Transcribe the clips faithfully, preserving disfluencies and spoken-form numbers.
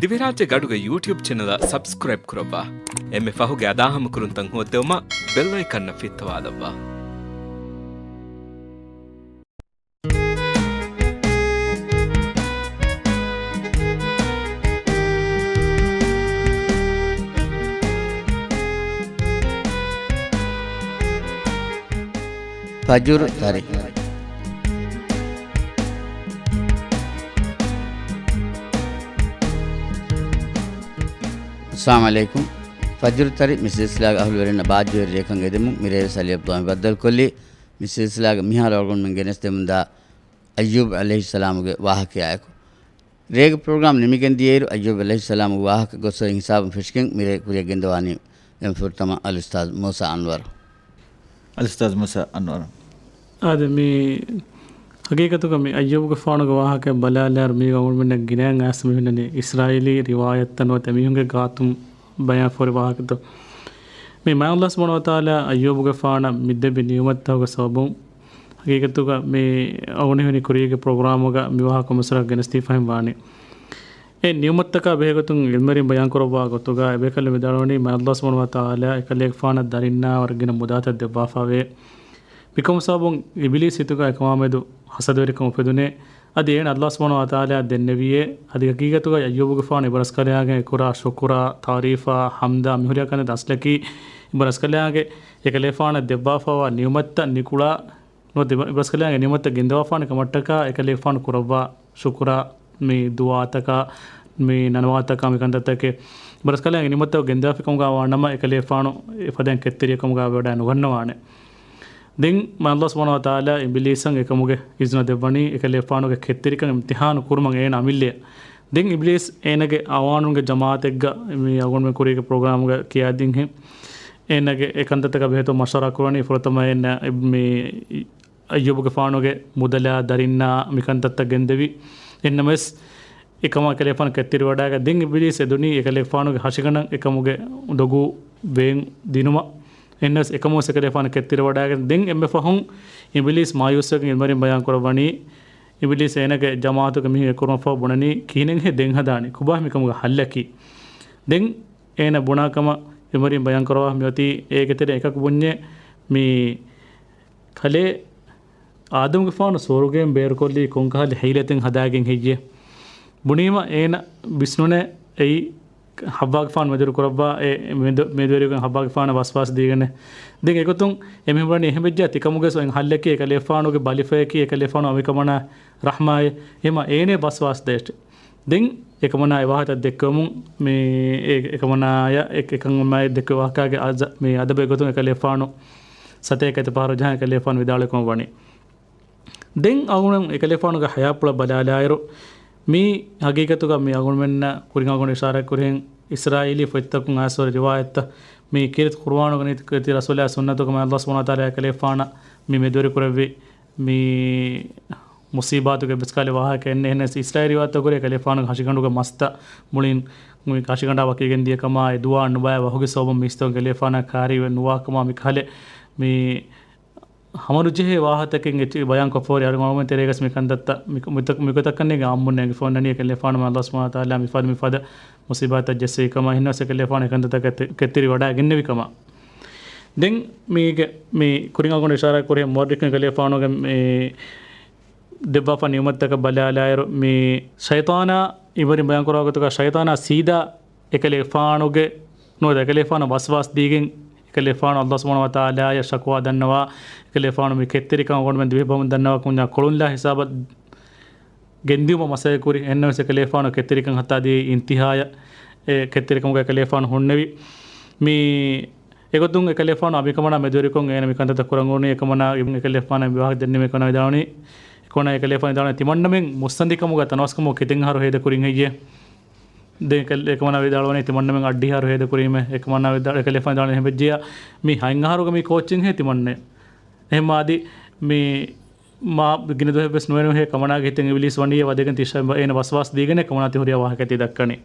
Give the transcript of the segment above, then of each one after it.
ދިވެހިރާއްޖޭގެ އަޑުގެ ޔޫޓިއުބް ޗެނަލަށް ސަބްސްކްރައިބް ކުރައްވާ. އެންމެ ފަހުގެ އަދާހަމަކުރުންތައް ހޯއްދެވުމަށް ބެލް އައިކަންއަށް ފިއްތަވާލައްވާ. ފަޖުރު ތަރި. އައްސަލާމު ޢަލައިކުމް. ފަޖުރު ތަރި މި ސިލްސިލާގެ އަހުލުވެރިންނަށް ބާއްޖަވެރި ރެއަކަށް އެދެމުން މިރޭވެސް އަލީ ޢަބްދުﷲ މި ބައްދަލުކޮށްލީ. މި ސިލްސިލާގެ މިހާރު އަޅުގަނޑުމެން ގެނެސްދެމުންދާ އައްޔޫބް ޢަލައިހިއްސަލާމުގެ ވާހަކަޔާއެކު. ރޭގެ ޕްރޮގްރާމް ނިމިގެން ދިޔައިރު، އައްޔޫބް ޢަލައިހިއްސަލާމުގެ ވާހަކަ ގޮސް އޮތް ހިސާބުން ފެށިގެން މިރޭ ކުރިއަށް ގެންދަވާނީ. ދެން ފުރަތަމަ އަލްއުސްތާޛް މޫސާ އަންވަރު. އަލްއުސްތާޛް މޫސާ އަންވަރު. އާދެ، މި ހަގީގަތުގަ މި އައްޔޫބުގެފާނުގެ ވާހަކަ ބަލާލާއިރު، މީގަ އަޅުގަނޑުމެންނަށް ގިނައިން އައިސް މި ހުންނަނީ އިސްރާއީލީ ރިވާޔަތްތައް ނުވަތަ މީހުންގެ ގާތުން ބަޔާންފޯރި ވާހަކަތައް. މި މާތް ﷲ ސުބްޙާނަހޫ ވަތަޢާލާ އައްޔޫބުގެފާނަށް މި ދެއްވި ނިޢުމަތްތަކުގެ ސަބަބުން ހަގީގަތުގަ މި އަޅުގަނޑު ހުންނަ ކުރީގެ ޕްރޮގްރާމުގަ މި ވާހަކަ މައްސަލަ ގެނެސްދީފައި ވާނީ. އެ ނިޢުމަތްތަކާ ބެހޭގޮތުން ޢިލްމުވެރިން ބަޔާންކުރައްވާ ގޮތުގަ އެބޭކަލުން ވިދާޅުވަނީ މާތް ﷲ ސުބްޙާނަހޫ ވަތަޢާލާ އެކަލޭގެފާނަށް ދަރިންނާ ވަރަށް ގިނަ މުދާތައް ދެއްވާފައިވޭ. މިކަމު ސަބަބުން އިބިލީސް ހިތުގަ އެކަމާމެދު ޙަސަދަވެރިކަން އުފެދުނޭ. އަދި އޭނަ ﷲ ސުބްޙާނަހޫ ވަތަޢާލާ ދެންނެވިއޭ. އަދި ހަގީގަތުގަ އައްޔޫބުގެފާނު އެބަރަސްކަލާނގެ ކުރާ ޝުކުރާ، ތާރީފާ، ޙަމްދާ މިހުރިހާ ކަންތައް އަސްލަކީ އެބަރަސްކަލާނގެ އެކަލޭގެފާނަށް ދެއްވާފައިވާ ނިޢުމަތްތައް ނިކުޅާ ނުވަތަ އެބަ-، އެބަރަސްކަލާނގެ ނިޢުމަތްތައް ގެންދަވާފާނެ ކަމަށްޓަކާ އެކަލޭގެފާނު ކުރައްވާ ޝުކުރާ، މި ދުޢާތަކާ، މި ނަންވާތަކާ، މި ކަންތައްތަކެއް. އެބަރަސްކަލާނގެ ނިޢުމަތްތައް ގެންދަވާފި ކަމުގަ ވާ ނަމަ އެކަލޭގެފާނު އެ ފަދައިން ކެތްތެރި ކަމުގަ ވެވަޑައި ނުގަންނަވާނެ. ދެން މާތް ﷲ ސުބްޙާނަހޫ ވަތަޢާލާ އިބިލީސަށް އެކަމުގެ އިޒުނަ ދެއްވަނީ އެކަލޭގެފާނުގެ ކެތްތެރިކަން އިމްތިޙާނު ކުރުމަށް އޭނަ އަމިއްލަޔަށް. ދެން އިބިލީސް އޭނަގެ އަވާނުންގެ ޖަމާޢަތެއްގަ މި އަޅުގަނޑުމެން ކުރީގެ ޕްރޮގްރާމުގަ ކިޔާދިންހެން އޭނަގެ އެ ކަންތައްތަކާ ބެހޭތޯ މަޝްވަރާ ކުރަނީ ފުރަތަމަ އޭނަ މި އައްޔޫބުގެފާނުގެ މުދަލާ ދަރިންނާ މިކަންތައްތައް ގެންދެވި. އެހެންނަމަވެސް، އެކަމާ އެކަލޭގެފާނު ކެތްތެރިވަޑައިގެން ދެން އިބިލީސް އެދުނީ އެކަލޭގެފާނުގެ ހަށިގަނޑަށް އެކަމުގެ ދޮގު ވޭން ދިނުމަށް. އެހެންނަމަވެސް، އެކަމުވެސް އެކަލޭގެފާނު ކެތްތެރިވަޑައިގެން ދެން އެންމެ ފަހުން އިބިލީސް މާޔޫސްވެގެން ޢިލްމުވެރިން ބަޔާން ކުރައްވަނީ، އިބިލީސް އޭނަގެ ޖަމާޢަތުގެ މީހުން އެކުރުމަށްފަހު ބުނަނީ، ކިހިނެއްހޭ ދެން ހަދާނީ؟ ކޮބާ މިކަމުގެ ޙައްލަކީ؟ ދެން އޭނަ ބުނާ ކަމަށް ޢިލްމުވެރިން ބަޔާން ކުރައްވާ މިއޮތީ އޭގެ ތެރެއިން އެކަކު ބުންޏޭ މި ކަލޭ އާދަމުގެފާނު ސުވަރުގެއިން ބޭރުކޮށްލީ ކޮންކަހަލަ ޙީލަތެއް ހަދާގެން ހެއްޔޭ؟ ބުނީމަ އޭނަ ވިސްނުނޭ އެއީ ޙައްވާގެފާނު މެދުވެރި ކުރައްވާ އެ މެދު-، މެދުވެރިވެގެން ޙައްވާގެފާނަށް ވަސްވާސް ދީގެން. ދެން އެގޮތުން އެމީހުން ބުނަނީ އެހެން ވެއްޖެ ތިކަމުގެ ސޮއިން ޙައްލަކީ އެކަލޭގެފާނުގެ ބަލިފަޔަކީ އެކަލޭގެފާނު އަނބިކަމަނާ ރަޙްމާއޭ. އެމަ އޭނެ ވަސްވާސް ދޭށޭ. ދެން އެކަމަނާ އެވާހަކަ ދެއްކެވުމުން މި އެ-، އެކަމަނާޔަށް އެ-، އެކަމަނާޔަށް ދެއްކެވި ވާހަކަގެ އަޒަ-، މި އަދަބު އެގޮތުން އެކަލޭގެފާނު ސަތޭކަ އެތައް ފަހަރު ޖަހަން އެކަލޭގެފާނު ވިދާޅުވެ ކަމަށް ވަނީ. ދެން އަޅުގަނޑު އެކަލޭގެފާނުގެ ޙަޔާތްޕުޅަށް ބަލާލާއިރު، މި ހަގީގަތުގަ މި އަޅުގަނޑުމެންނަށް ކުރިން އަޅުގަނޑު އިޝާރާތް ކުރިހެން އިސްރާއީލީ ފޮތްތަކުން އައިސް ހުރި ރިވާޔަތްތައް މި ކީރިތި ޤުރުއާނުގަ ނީތި ކީރިތި ރަސޫލާ ސުންނަތުގަ މާތް ﷲ ސުބްޙާނަހޫ ވަތަޢާލާ އެކަލޭގެފާނަށް މި މެދުވެރި ކުރެއްވި މި މުޞީބާތުގެ އެއްވެސް ކަހަލަ ވާހަކައެއް ނެތް. އެހެނަސް އިސްރާއީލީ ރިވާޔަތްތައް ކުރޭ އެކަލޭގެފާނުގެ ހަށިގަނޑުގެ މަސްތައް މުޅިން މި ހަށިގަނޑާ ވަކިވެގެން ދިޔަ ކަމާ، އެ ދުޢާ ނުބައި ވަހުގެ ސަބަބުން މީސްތަކުން އެކަލޭގެފާނަށް ކާރި ނުވާ ކަމާ، މި ކަހަލަ މި ހަމަނުޖެހޭ ވާހަކަތަކެއް އެއްޗެއް ބަޔާން ކޮށްފަ ހުރި އަޅުގަނޑުމެން ތެރޭގަސް މި ކަންތައްތައް މި-، މިތަ-، މިގޮތަކަށް ނޭނގެ އާއްމުން ނޭނގިފަ އޮންނަނީ އެކަލޭގެފާނު މާތް ﷲ ސުބްޙާނަހޫ ވަތަޢާލާ މިފަދަ މިފަދަ މުޞީބާތައް ޖެއްސެވި ކަމަށް، އެހެންނަމަވެސް އެކަލޭގެފާނު އެކަންތައްތަކަށް ތެ-، ކެތްތެރިވަޑައިގެންނެވި ކަމަށް. ދެން މީގެ މި ކުރިން އަޅުގަނޑު އިޝާރާތް ކުރިހެން މުއައްރިޚުން އެކަލޭގެފާނުގެ މި ދެއްވާފަ ނިޢުމަތްތަކަށް ބަލާލާއިރު، މި ޝައިޠާނާ އިބަރިން ބަޔާން ކުރާ ގޮތުގަ ޝައިޠާނާ ސީދާ އެކަލޭގެފާނުގެ ނުވަތަ އެކަލޭގެފާނަށް ވަސްވާސް ދީގެން، އެކަލޭގެފާނު ﷲ ސުބްޙާނަހޫ ވަތަޢާލާޔަށް ޝަކުވާ ދަންނަވާ، އެކަލޭގެފާނު މި ކެތްތެރިކަން އަޅުގަނޑުމެން ދިވެހި ބައިމީހުން ދަންނަވާ ކުންޏާ ކޮޅުންލާ ހިސާބަށް ގެންދިއުމަށް މަސައްކަތް ކުރި. އެހެންނަމަވެސް އެކަލޭގެފާނު ކެތްތެރިކަން ހައްދާދިޔައީ އިންތިހާޔަށް، އެ ކެތްތެރިކަމުގަ އެކަލޭގެފާނު ހުންނެވި. މި އެގޮތުން އެކަލޭގެފާނު އަނބިކަމަނާ މެދުވެރިކޮށް އޭނަ މި ކަންތައްތައް ކުރަން އުޅުނީ. އެކަމަނާ އެކަލޭގެފާނަށް މި ވާހަކަ ދެންނެވި އެކަމަނާ ވިދާޅުވަނީ، އެކަމަނާ އެކަލޭގެފާނު ވިދާޅުވަނީ ތިމަންނަމެން މުއްސަނދިކަމުގަ ތަނަވަސްކަމުގަ ކިތަން އަހަރު ހޭދަ ކުރިން ހެއްޔޭ؟ ދެން އެކަލޭ-، އެކަމަނާ ވިދާޅުވަނީ ތިމަންނަމެން އަށްޑިހަ އަހަރު ހޭދަ ކުރީމޭ. އެކަމަނާ ވިދާ-، އެކަލޭގެފާނު ވިދާޅުވަނީ އެހެން ވެއްޖިއްޔާ މި ހަތް އަހަރުގަ މި ކޯއްޗެއްހޭ ތިމަންނަ. އެހެންމާ އަދި މި މާ ގިނަ ދުވަހެއްވެސް ނުވެނުހޭ. ކަމަނާގެ ހިތަށް އިބިލީސް ވަނީ ވަދެގެން ތިއްސަ އޭނަ ވަސްވާސް ދީގެން އެކަމަނާ ތި ހުރިހާ ވާހަކަ ތި ދައްކަނީ.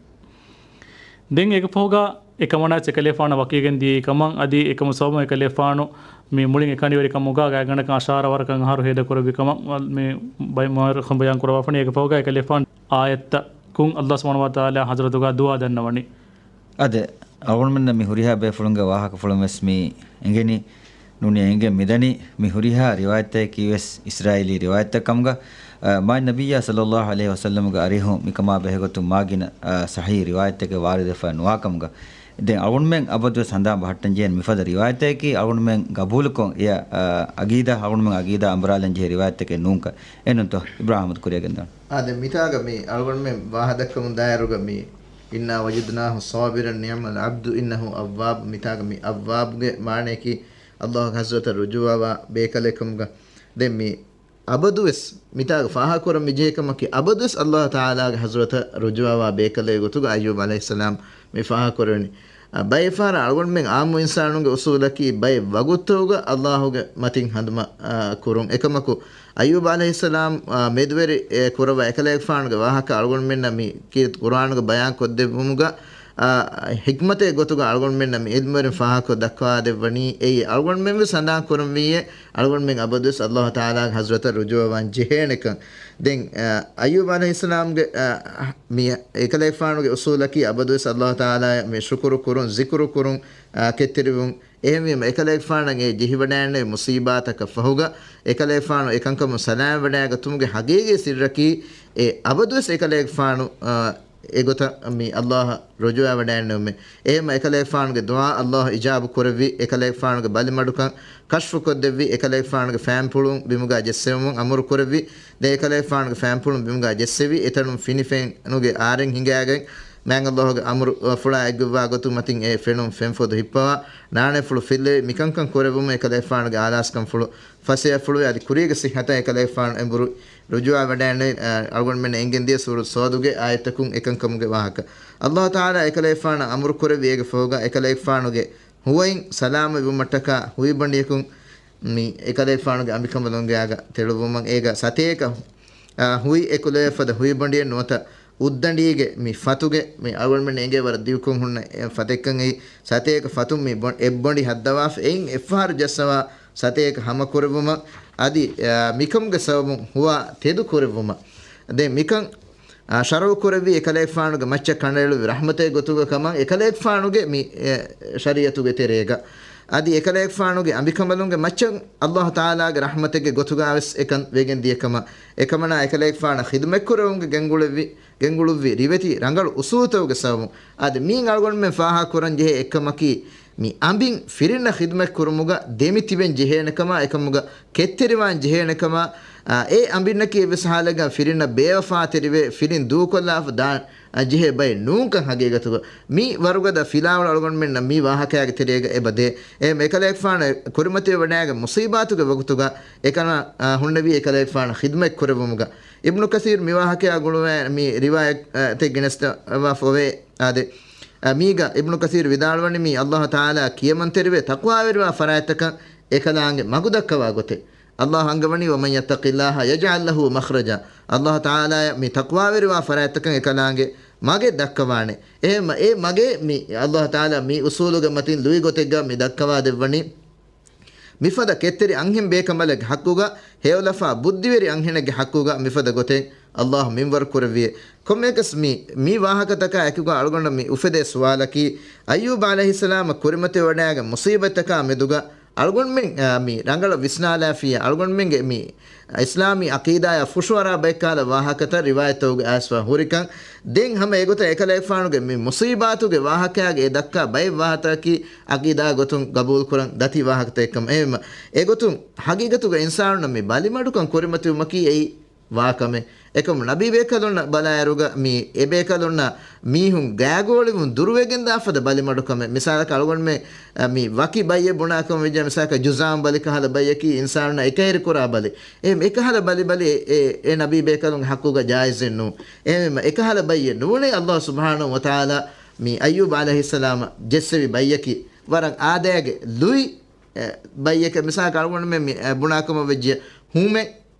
ދެން އޭގެ ފަހުގަ އެކަމަނާ އެކަލޭފާނަށް ވަކިވެގެން ދިޔައީ ކަމަށް އަދި އެކަމަ ސަބަބުން އެކަލޭފާނު މި މުޅިން އެކަނިވެރިކަމުގަ ގާތްގަނޑަކަށް އަށާރަ ވަރަކަށް އަހަރު ހޭދަ ކުރެއްވި ކަމަށް މި ބައި މުއައްރިޚުން ބަޔާން ކުރައްވާފަނީ. އޭގެ ފަހުގަ އެކަލޭފާނު އާޔަތްތައް ކުން ﷲ ސުބްޙާނަހޫ ވަތަޢާލާ ޙަޟްރަތުގަ ދުޢާ ދަންނަވަނީ. އާދެ، އަޅުގަނޑުމެންނަށް މި ހުރިހާ ބޭފުޅުންގެ ވާހަކަފުޅުން ވެސް މި އެނގެނީ، ނޫނީ އެނގެން މިދަނީ، މި ހުރިހާ ރިވާޔަތްތަކަކީ ވެސް އިސްރާއީލީ ރިވާޔަތްތައް ކަމުގަ، އަ، މާތް ނަބިއްޔާ ޞައްލައްލާހު ޢަލައިހި ވަސައްލަމުގެ އަރިހުން މިކަމާ ބެހޭގޮތުން މާގިނަ، އަ، ޞަޙީޙް ރިވާޔަތްތަކެއް ވާރިދުވެފަ ނުވާ ކަމުގަ، ދެން އަޅުގަނޑުމެން އަބަދުވެސް ހަނދާން ބަހައްޓަން ޖެހޭނެ މިފަދަ ރިވާޔަތަކީ އަޅުގަނޑުމެން ގަބޫލުކޮށް އެ، އަ، އަގީދާ، އަޅުގަނޑުމެން އަގީދާ އަނބުރާލަން ޖެހޭ ރިވާޔަތްތަކެއް ނޫންކަން. އެހެންތޯ؟ އިބްރާހިމް ކުރިއަށް ގެންދާނެ. އާދެ، މިތާގަ މި އަޅުގަނޑުމެން ވާހަ ދައްކަމުން ދާއިރުގަ މި إنا وجدناه صابرا نعم العبد إنه أواب، މިތާގަ މި އައްވާބުގެ މާނަޔަކީ ﷲ ގެ ޙަޟްރަތަށް ރުޖޫޢަވާ ބޭކަލެއް ކަމުގަ. ދެން މި އަބަދުވެސް މިތާގަ ފާހަގަކުރަން މިޖެހޭ ކަމަކީ، އަބަދުވެސް ﷲ ތަޢާލާގެ ޙަޟްރަތަށް ރުޖޫޢަވާ ބޭކަލެއް ގޮތުގަ އައްޔޫބް ޢަލައިހިއްސަލާމް މި ފާހަގަކުރެވެނީ. އަ، ބައެއް ފަހަރަށް އަޅުގަނޑުމެން ޢާއްމު އިންސާނުންގެ އުޞޫލަކީ ބައެއް ވަގުތުތަކުގަ ﷲ ގެ މަތިން ހަނދުމަ، އަ، ކުރުން. އެކަމަކު، އައްޔޫބް ޢަލައިހިއްސަލާމް، އާ، މެދުވެރި، އެ، ކުރައްވާ އެކަލޭގެފާނުގެ ވާހަކަ އަޅުގަނޑުމެންނަށް މި ކީރިތި ޤުރުއާނުގެ ބަޔާން ކޮށްދެއްވުމުގަ، އާ، ޙިކްމަތެއް ގޮތުގަ އަޅުގަނޑުމެންނަށް މި ޢިލްމުވެރިން ފާހަގަކޮށް ދައްކާދެއްވަނީ. އެއީ އަޅުގަނޑުމެން ވެސް ހަނދާން ކުރަންވީއޭ، އަޅުގަނޑުމެން އަބަދުވެސް ﷲ ތަޢާލާގެ ޙަޟްރަތަށް ރުޖޫޢަވާން ޖެހޭނެކަން. ދެން، އާ، އައްޔޫބް ޢަލައިހިއްސަލާމްގެ، އާ، މި އެކަލޭގެފާނުގެ އުޞޫލަކީ އަބަދުވެސް ﷲ ތަޢާލާއަށް މި ޝުކުރު ކުރުން، ޒިކުރު ކުރުން، އާ، ކެތްތެރިވުން. އެހެންވީމަ، އެކަލޭގެފާނަށް އެ ޖެހިވަޑައިގެންނެވި މުޞީބާތަކަށް ފަހުގަ، އެކަލޭގެފާނު އެކަންކަމުން ސަލާމަތްވަޑައިގަތުމުގެ ޙަޤީޤީ ސިއްރަކީ، އެ އަބަދުވެސް އެކަލޭގެފާނު، އާ، އެގޮތަށް މި ﷲ އަށް ރުޖޫޢަވަޑައިގެންނެވުމެއް. އެހެންމަ، އެކަލޭގެފާނުގެ ދުޢާ ﷲ އިޖާބަ ކުރެއްވި، އެކަލޭގެފާނުގެ ބަލިމަޑުކަން ކަޝްފުކޮށްދެއްވި، އެކަލޭގެފާނުގެ ފައިންޕުޅުން ބިމުގަ ޖެއްސެވުމުން އަމުރު ކުރެއްވި. ދެން އެކަލޭގެފާނުގެ ފައިންޕުޅުން ބިމުގަ ޖެއްސެވި، އެތަނުން ފިނި ފެނުގެ އާރެއް ހިނގައިގެން، މާތް ﷲ ގެ އަމުރު، އަ، ފުޅާ އެއްގޮތްވާ ގޮތުން މަތިން އެ ފެނުން ފެންފޮދު ހިއްޕަވާ، ނާނެފުޅު ފިއްލެވި. މިކަންކަން ކުރެއްވުމުން އެކަލޭގެފާނުގެ އާލާސްކަންފުޅު ފަސޭހަފުޅުވި. އަދި ކުރީގެ ޞިއްޙަތަށް އެކަލޭގެފާނު އެނބުރި ރުޖޫޢަވަޑައިގެންނެވި. އަ، އަޅުގަނޑުމެންނަށް އެނގެންދިޔަ ސޫރަތު ޞައްދުގެ އާޔަތަކުން އެކަންކަމުގެ ވާހަކަ. ﷲ ތަޢާލާ އެކަލޭގެފާނަށް އަމުރު ކުރެއްވި އޭގެ ފަހުގަ އެކަލޭގެފާނުގެ ހުވައިން ސަލާމަތްވުމަށްޓަކާ ހުވި ބަނޑިޔަކުން މި އެކަލޭގެފާނުގެ އަނބިކަނބަލުންގެ އާގަ ތެޅުއްވުމަށް އޭގަ ސަތޭކަ، އާ، ހުވި އެކުލެވޭފަދަ ހުވި ބަނޑިއެއް ނުވަތަ އުއްދަނޑީގެ މި ފަތުގެ މި އަޅުގަނޑުމެން އެނގޭ ވަރަށް ދިގުކޮށް ހުންނަ އެ ފަތެއްކަން އެއީ ސަތޭކަ ފަތުން މި ބޮ-، އެއްބަނޑި ހައްދަވާފަ އެއިން އެއްފަހަރު ޖައްސަވާ ސަތޭކަ ހަމަކުރެއްވުމަށް އަދި، އާ، މިކަމުގެ ސަބަބުން ހުވާ ތެދު ކުރެއްވުމަށް. ދެން މިކަން އާ، ޝަރުޢު ކުރެއްވީ އެކަލޭގެފާނުގެ މައްޗަށް ކަނޑައެޅުއްވި ރަޙްމަތެއް ގޮތުގަ ކަމަށް އެކަލޭގެފާނުގެ މި، އެ، ޝަރީޢަތުގެ ތެރޭގަ. އަދި އެކަލޭގެފާނުގެ އަނބިކަނބަލުންގެ މައްޗަށް ﷲ ތަޢާލާގެ ރަޙްމަތެއްގެ ގޮތުގަވެސް އެކަން ވެގެން ދިޔަ ކަމަށް. އެކަމަނާ އެކަލޭގެފާނަށް ޚިދުމަތްކުރެވުމުގެ ގެންގުޅެއްވި، ގެންގުޅުއްވި ރިވެތި ރަނގަޅު އުސޫލުތަކުގެ ސަބަބުން. އަދި މިއިން އަޅުގަނޑުމެން ފާހަގަކުރަން ޖެހޭ އެއްކަމަކީ، މި އަނބިން ފިރިންނަށް ޚިދުމަތް ކުރުމުގަ ދެމިތިބެން ޖެހޭނެ ކަމާ، އެކަމުގަ ކެތްތެރިވާން ޖެހޭނެ ކަމާ، އާ، އެ އަނބިންނަކީ އެއްވެސް ހާލެއްގަ ފިރިންނަށް ބޭވަފާތެރިވެ، ފިރިން ދޫކޮށްލާފަ ދާން، އާ، ޖެހޭ ބައެއް ނޫންކަން ހަގީގަތުގަ. މި ވަރުގަދަ ފިލާވަޅު އަޅުގަނޑުމެންނަށް މި ވާހަކައިގެ ތެރޭގަ އެބަ ދޭ. އެ އެކަލޭގެފާނު ކުރިމަތިވެވަޑައިގެން މުޞީބާތުގެ ވަގުތުގަ އެކަނަ، އާ، ހުންނެވީ އެކަލޭގެފާނަށް ޚިދުމަތް ކުރެއްވުމުގަ. އިބްނު ކަސީރު މި ވާހަކައާ ގުޅުވޭ މި ރިވާޔަތްތައް ގެނެސްދަވާފަ އޮވޭ. އާދެ، އަ، މީގަ އިބްނު ކަސީރު ވިދާޅުވަނީ މީ ﷲ ތަޢާލާ ކިޔަމަންތެރިވެ ތަޤްވާވެރިވާ ފަރާތްތަކަށް އެކަލާނގެ މަގު ދައްކަވާ ގޮތެއް. ﷲ އަންގަވަނީ، "ومن يتق الله يجعل له مخرجا." ﷲ ތަޢާލާ މި ތަޤްވާވެރިވާ ފަރާތްތަކަށް އެކަލާނގެ މަގެއް ދައްކަވާނެ. އެހެންމަ އެ މަގެއް މި ﷲ ތަޢާލާ މި އުސޫލުގެ މަތިން ލުއި ގޮތެއްގަ މި ދައްކަވާ ދެއްވަނީ. މިފަދަ ކެތްތެރި އަންހެން ބޭކަނބަލެއްގެ ޙައްޤުގަ، ހެޔޮލަފާ ބުއްދިވެރި އަންހެނެއްގެ ޙައްޤުގަ މިފަދަ ގޮތެއް ﷲ މިންވަރު ކުރެއްވިއޭ. ކޮންމެއަކަސް މި، މި ވާހަކަތަކާ އެކުގަ އަޅުގަނޑަށް މި އުފެދޭ ސުވާލަކީ، އައްޔޫބް ޢަލައިހިއްސަލާމަށް ކުރިމަތިވެވަޑައިގެން މުޞީބަތްތަކާ މެދުގަ އަޅުގަނޑުމެން، އާ، މި ރަނގަޅަށް ވިސްނާލާފިއްޔާ، އަޅުގަނޑުމެންގެ މި އިސްލާމީ ޢަޤީދާޔާ ފުށުއަރާ ބައެއްކަހަލަ ވާހަކަތައް ރިވާޔަތްތަކުގަ އައިސްފަ ހުރިކަން. ދެން ހަމަ އެގޮތަށް އެކަލޭގެފާނުގެ މި މުޞީބާތުގެ ވާހަކައިގެ އެ ދައްކާ ބައެއް ވާހަކަތަކަކީ ޢަޤީދާ ގޮތުން ގަބޫލުކުރަން ދަތި ވާހަކަތައް ކަމަށް. އެހެންމަ އެގޮތުން ހަގީގަތުގަ އިންސާނުންނަށް މި ބަލިމަޑުކަން ކުރިމަތިވުމަކީ އެއީ ވާކަމެއް. އެކަމު ނަބީ ބޭކަލުންނަށް ބަލާއިރުގަ މި އެބޭކަލުންނަށް މީހުން ގާގޯޅިވުން ދުރުވެގެންދާފަދަ ބަލިމަޑުކަމެއް. މިސާލަކަށް އަޅުގަނޑުމެން، އަ، މި ވަކި ބައްޔެއް ބުނާކަމަށް ވެއްޖެ، މިސާލަކަށް ޖުޒާމް ބަލި ކަހަލަ ބައްޔަކީ އިންސާނުންނަށް އެކަހެރިކުރާ ބަލި. އެ، އެކަހަލަ ބަލި ބަލި އެ، އެ، އެ ނަބީ ބޭކަލުންގެ ޙައްޤުގަ ޖާއިޒެއް ނޫން. އެހެންވީމަ އެކަހަލަ ބައްޔެއް ނޫނޭ. ﷲ ސުބްޙާނަހޫ ވަތަޢާލާ މި އައްޔޫބް ޢަލައިހިއްސަލާމަށް ޖެއްސެވި ބައްޔަކީ ވަރަށް އާދައިގެ ލުއި، އެ، ބައްޔެކޭ. މިސާލަކަށް އަޅުގަނޑުމެން މި، އެ، ބުނާކަމަށް ވެއްޖެ ހުމެއް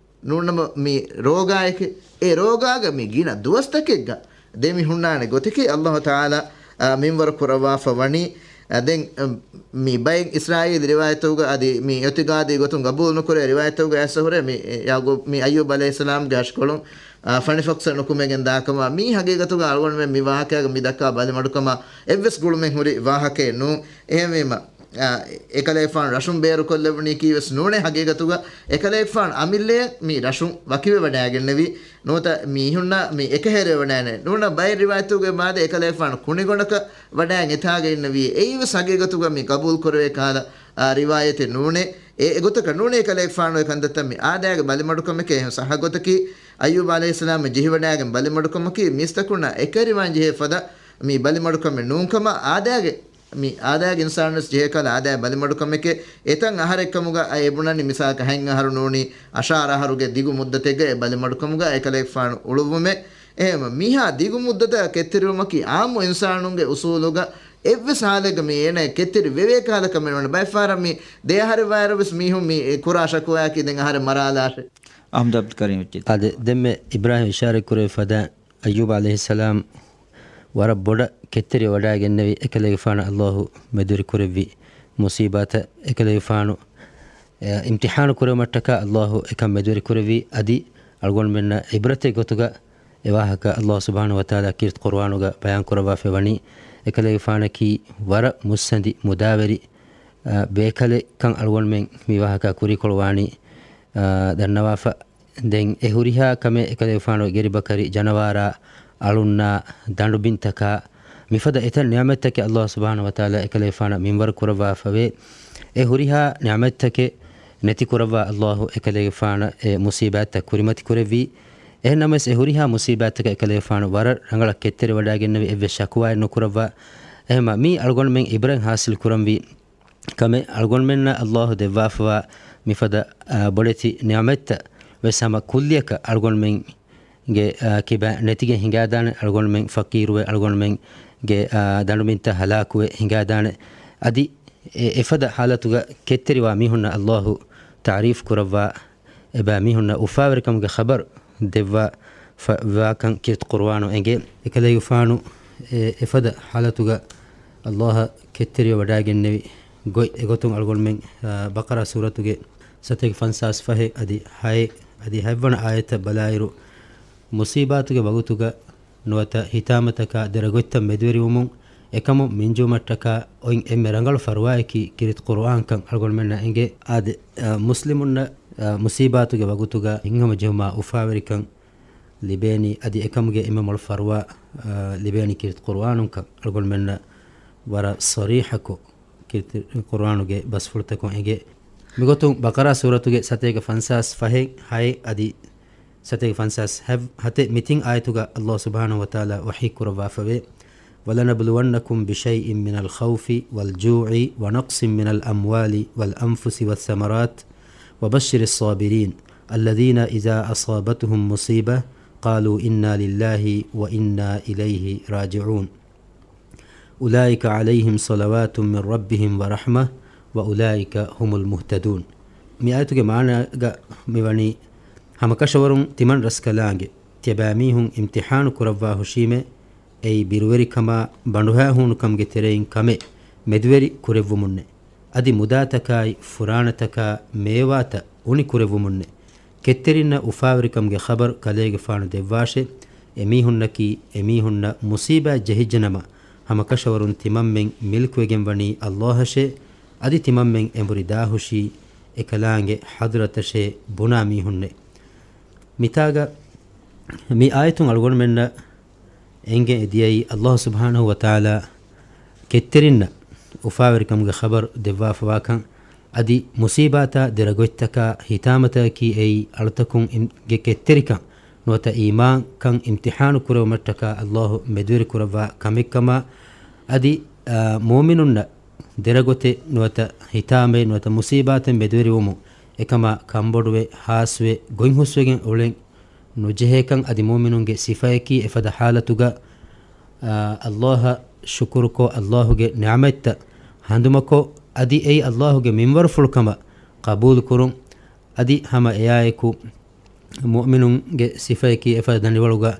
ނޫންނަމަ މި ރޯގާއެކޭ. އެ ރޯގާގަ މި ގިނަ ދުވަސްތަކެއްގަ ދެމި ހުންނާނެ ގޮތެކޭ ﷲ ތަޢާލާ، އާ، މިންވަރު ކުރައްވާފަ ވަނީ. އާ، ދެން، އަ، މި ބައެއް އިސްރާއީލް ރިވާޔަތުގަ އަދި މި އިޢުތިޤާދީ ގޮތުން ގަބޫލު ނުކުރޭ ރިވާޔަތުގަ އައިސްފަ ހުރޭ މި، އެ، ޔާގޫ-، މި އައްޔޫބް ޢަލައިހިއްސަލާމްގެ އަށިކޮޅުން އާ، ފަނިފަކްސަ ނުކުމެގެން ދާކަމަށް މީ ހަގީގަތުގަ އަޅުގަނޑުމެން މި ވާހަކައިގަ މި ދައްކާ ބަލިމަޑުކަމަށް އެއްވެސް ގުޅުމެއް ހުރި ވާހަކައެއް ނޫން. އެހެންވީމަ، އާ، އެކަލޭގެފާނު ރަށުން ބޭރުކޮށްލެވުނީކީ ވެސް ނޫނޭ ހަގީގަތުގަ. އެކަލޭގެފާނު އަމިއްލައަށް މި ރަށުން ވަކިވެވަޑައިގެންނެވި. ނުވަތަ މީހުންނާ މި އެކަހެރިވެވަޑައިގެންނެވި. ނޫނަ ބައެއް ރިވާޔަތުގެ މާދަ އެކަލޭގެފާނު ކުނިގޮނޑަކަށް ވަޑައިގެން އެތާގަ އިންނެވީ. އެއީ ވެސް ހަގީގަތުގަ މި ގަބޫލު ކުރެވޭ ކަހަލަ، އާ، ރިވާޔަތެއް ނޫނޭ. އެ، އެގޮތަކަށް ނޫނޭ އެކަލޭގެފާނު އެ ކަންތައްތައް މި އާދައިގެ ބަލިމަޑުކަމެކޭ. އެހެން ސައްހަ ގޮތަކީ އައްޔޫބް ޢަލައިހިއްސަލާމް ޖެހިވަޑައިގެން ބަލިމަޑުކަމަކީ މީސްތަކުންނަށް އެކަށް ރިވާން ޖެހޭ ފަދަ މި ބަލިމަޑުކަމެއް ނޫންކަމަށް އާދައިގެ މި އާދައިގެ އިންސާނުންވެސް ޖެހޭ ކަހަލަ އާދައިގެ ބަލިމަޑުކަމެކޭ. އެތަން އަހަރެއްކަމުގަ އެ ބުނަނީ މިސާލަކަށް ހަތް އަހަރު ނޫނީ އަށާރަ އަހަރުގެ ދިގު މުއްދަތެއްގަ އެ ބަލިމަޑުކަމުގަ އެކަލޭގެފާނު އުޅުއްވުމެއް. އެހެން މިހާ ދިގު މުއްދަތަށް ކެތްތެރިވުމަކީ އާއްމު އިންސާނުންގެ އުސޫލުގަ އެއްވެސް ހާލެއްގަ މި އޭނަ ކެތްތެރި ވެވޭ ކަހަލަ ކަމެއް ނޫން. ބައެއް ފަހަރަށް މި ދެ އަހަރެއް ވާއިރު ވެސް މީހުން މި ކުރާ ޝަކުވާއަކީ ދެން އަހަރެއް މަރާލާށޭ. އަހްމަދު އަބްދުލް ކަރީމް އެއްޗެއް. އާދެ، ދެންމެ އިބްރާހިމް އިޝާރަތް ކުރެވި ފަދަ އައްޔޫބް ޢަލައިހިއްސަލާމް ވަރަށް ބޮޑަށް ކެތްތެރިވެވަޑައިގެންނެވި. އެކަލޭގެފާނަށް އައްލާހު މެދުވެރި ކުރެއްވި މުޞީބާތައް، އެކަލޭގެފާނު، އެ، އިމްތިޙާނު ކުރެވުމަށްޓަކާ އައްލާހު އެކަން މެދުވެރި ކުރެއްވީ. އަދި އަޅުގަނޑުމެންނަށް ޢިބްރަތެއް ގޮތުގަ އެ ވާހަކަ އައްލާހު ސުބްޙާނަހޫ ވަތަޢާލާ ކީރިތި ޤުރުއާނުގަ ބަޔާން ކުރައްވާފައި ވަނީ. އެކަލޭގެފާނަކީ ވަރަށް މުއްސަނދި މުދާވެރި، އަ، ބޭކަލެއް ކަން އަޅުގަނޑުމެން މި ވާހަކަ ކުރީކޮޅުވާނީ، އަ، ދަންނަވާފަ. ދެން އެ ހުރިހާ ކަމެއް އެކަލޭގެފާނު ގެރިބަކަރި ޖަނަވާރާ، އަޅުންނާ، ދަނޑުބިންތަކާ، މިފަދަ އެތައް ނިޢުމަތްތަކެއް އައްލާހު ސުބްޙާނަހޫ ވަތަޢާލާ އެކަލޭގެފާނަށް މިންވަރު ކުރައްވާފަވޭ. އެ ހުރިހާ ނިޢުމަތްތަކެއް ނެތި ކުރައްވާ އައްލާހު އެކަލޭގެފާނަށް އެ މުޞީބާތްތައް ކުރިމަތި ކުރެއްވީ. އެހެންނަމަވެސް އެ ހުރިހާ މުޞީބާތްތަކަށް އެކަލޭގެފާނު ވަރަށް ރަނގަޅަށް ކެތްތެރިވަޑައިގެންނެވި، އެއްވެސް ޝަކުވާއެއް ނުކުރައްވާ. އެހެންމަ މީ އަޅުގަނޑުމެން ޢިބްރަތް ޙާޞިލް ކުރަންވީ ކަމެއް. އަޅުގަނޑުމެންނަށް އައްލާހު ދެއްވާފަވާ މިފަދަ، އާ، ބޮޑެތި ނިޢުމަތްތައް ވެސް ހަމަ ކުއްލިއަކަށް އަޅުގަނޑުމެންގެ، އާ، ކިބައިން ނެތިގެން ހިނގާދާނެ. އަޅުގަނޑުމެން ފަޤީރުވެ، އަޅުގަނޑުމެންގެ، އާ، ދަނޑުމިންތައް ހަލާކުވެ ހިނގާދާނެ. އަދި އެ އެފަދަ ޙާލަތުގަ ކެތްތެރިވާ މީހުންނަށް އައްލާހު ތަޢުރީފު ކުރައްވާ، އެބައިމީހުންނަށް އުފާވެރިކަމުގެ ޚަބަރު ދެއްވާ ފަ-، ވާކަން ކީރިތި ޤުރުއާނު އެނގޭ. އެކަލޭގެފާނު އެ އެފަދަ ޙާލަތުގަ އައްލާހަށް ކެތްތެރިވެ ވަޑައިގެންނެވި ގޮތް. އެގޮތުން އަޅުގަނޑުމެން، އާ، ބަޤަރާ ސޫރަތުގެ ސަތޭކަ ފަންސާސް ފަހެއް އަދި ހައެއް އަދި ހަތްވަނަ އާޔަތަށް ބަލާއިރު، މުޞީބާތުގެ ވަގުތުގަ ނުވަތަ ހިތާމަތަކާ ދެރަގޮތްތައް މެދުވެރިވުމުން އެކަމުން މިންޖުވުމަށްޓަކާ އޮތް އެންމެ ރަނގަޅު ފަރުވާއަކީ ކީރިތި ޤުރުއާންކަން އަޅުގަނޑުމެންނަށް އެނގޭ. އާދެ، އަ، މުސްލިމުންނަށް، އަ، މުޞީބާތުގެ ވަގުތުގަ ހިތްހަމަޖެހުމާ އުފާވެރިކަން ލިބޭނީ، އަދި އެކަމުގެ އެންމެ މޮޅު ފަރުވާ، އަ، ލިބޭނީ ކީރިތި ޤުރުއާނުންކަން އަޅުގަނޑުމެންނަށް ވަރަށް ޞަރީޙަކޮށް ކީރިތި ޤުރުއާނުގެ ބަސްފުޅުތަކުން އެނގޭ. މިގޮތުން ބަޤަރާ ސޫރަތުގެ ސަތޭކަ ފަންސާސް ފަހެއް ހައެއް އަދި ސަތޭކަ ފަންސާސް ހަތެއް މި ތިން އާޔަތުގަ އައްލާހު ސުބްޙާނަހޫ ވަތަޢާލާ ވަޙީ ކުރައްވާފަވޭ، وَلَنَبْلُوَنَّكُمْ بِشَيْءٍ مِّنَ الْخَوْفِ وَالْجُوعِ وَنَقْصٍ مِّنَ الْأَمْوَالِ وَالْأَنفُسِ وَالثَّمَرَاتِ وَبَشِّرِ الصَّابِرِينَ الَّذِينَ إِذَا أَصَابَتْهُمْ مُصِيبَةٌ قَالُوا إِنَّا لِلَّهِ وَإِنَّا إِلَيْهِ رَاجِعُونَ أُولَٰئِكَ عَلَيْهِمْ صَلَوَاتٌ مِّن رَّبِّهِمْ وَرَحْمَةٌ وَأُولَٰئِكَ هُمُ الْمُهْتَدُونَ. މި އާޔަތުގެ މާނައިގަ މިވަނީ، ހަމަކަށަވަރުން ތިމަން ރަސްކަލާނގެ ތިޔަބައިމީހުން އިމްތިޙާނު ކުރައްވާ ހުށީމޭ، އެއީ ބިރުވެރިކަމާ ބަނޑުހައިހޫނުކަމުގެ ތެރެއިން ކަމެއް މެދުވެރި ކުރެއްވުމުންނޭ. އަދި މުދާތަކާއި ފުރާނަތަކާ މޭވާތައް އުނި ކުރެއްވުމުންނޭ. ކެތްތެރިންނަށް އުފާވެރިކަމުގެ ޚަބަރު ކަލޭގެފާނު ދެއްވާށޭ. އެމީހުންނަކީ އެމީހުންނަށް މުޞީބާތް ޖެހިއްޖެނަމަ، ހަމަކަށަވަރުން ތިމަންމެން މިލްކުވެގެންވަނީ އައްލާހަށޭ، އަދި ތިމަންމެން އެނބުރި ދާހުށީ އެކަލާނގެ ޙަޟްރަތަށޭ ބުނާ މީހުންނޭ. މިތާގަ މި އާޔަތުން އަޅުގަނޑުމެންނަށް އެނގެން އެދިޔައީ އައްލާހު ސުބްޙާނަހޫ ވަތަޢާލާ ކެތްތެރިންނަށް އުފާވެރިކަމުގެ ޚަބަރު ދެއްވާފަވާކަން، އަދި މުޞީބާތާ ދެރަގޮތްތަކާ ހިތާމަތަކަކީ އެއީ އަޅުތަކުން އިމް-، ގެ ކެތްތެރިކަން ނުވަތަ އީމާންކަން އިމްތިޙާނު ކުރެވުމަށްޓަކާ އައްލާހު މެދުވެރި ކުރައްވާ ކަމެއްކަމާ، އަދި، އާ، މުއުމިނުންނަށް ދެރަގޮތެއް ނުވަތަ ހިތާމައެއް ނުވަތަ މުޞީބާތެއް މެދުވެރިވުމުން އެކަމާ ކަންބޮޑުވެ ހާސްވެ ގޮތްހުސްވެގެން އުޅެން ނުޖެހޭކަން އަދި މުއުމިނުންގެ ސިފަޔަކީ އެފަދަ ޙާލަތުގަ، އާ، އައްލާހަށް ޝުކުރުކޮށް، އައްލާހުގެ ނިޢުމަތްތައް ހަނދުމަކޮށް، އަދި އެއީ އައްލާހުގެ މިންވަރުފުޅުކަމަށް ޤަބޫލުކުރުން. އަދި ހަމަ އެއާއެކު މުއުމިނުންގެ ސިފަޔަކީ އެފަދަ ދަނޑިވަޅުގަ،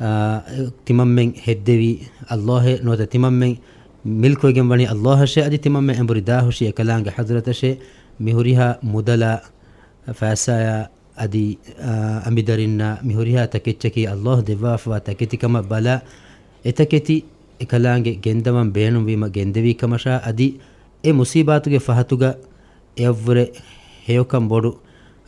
އާ، ތިމަންމެން ހެއްދެވީ އައްލާހޭ ނުވަތަ ތިމަންމެން މިލްކުވެގެން ވަނީ އައްލާހަށޭ، އަދި ތިމަންމެން އެނބުރި ދާހުށީ އެކަލާނގެ ޙަޟްރަތަށޭ. މިހުރިހާ މުދަލާ، ފައިސާޔާ، އަދި، އާ، އަނބިދަރިންނާ މި ހުރިހާ ތަކެއްޗަކީ ﷲ ދެއްވާފަވާ ތަކެތިކަމަށް ބަލާ، އެތަކެތި އެކަލާނގެ ގެންދަވަން ބޭނުންވީމަ ގެންދެވީ ކަމަށާ، އަދި އެ މުސީބާތުގެ ފަހަތުގަ އެއަށްވުރެ ހެޔޮކަން ބޮޑު،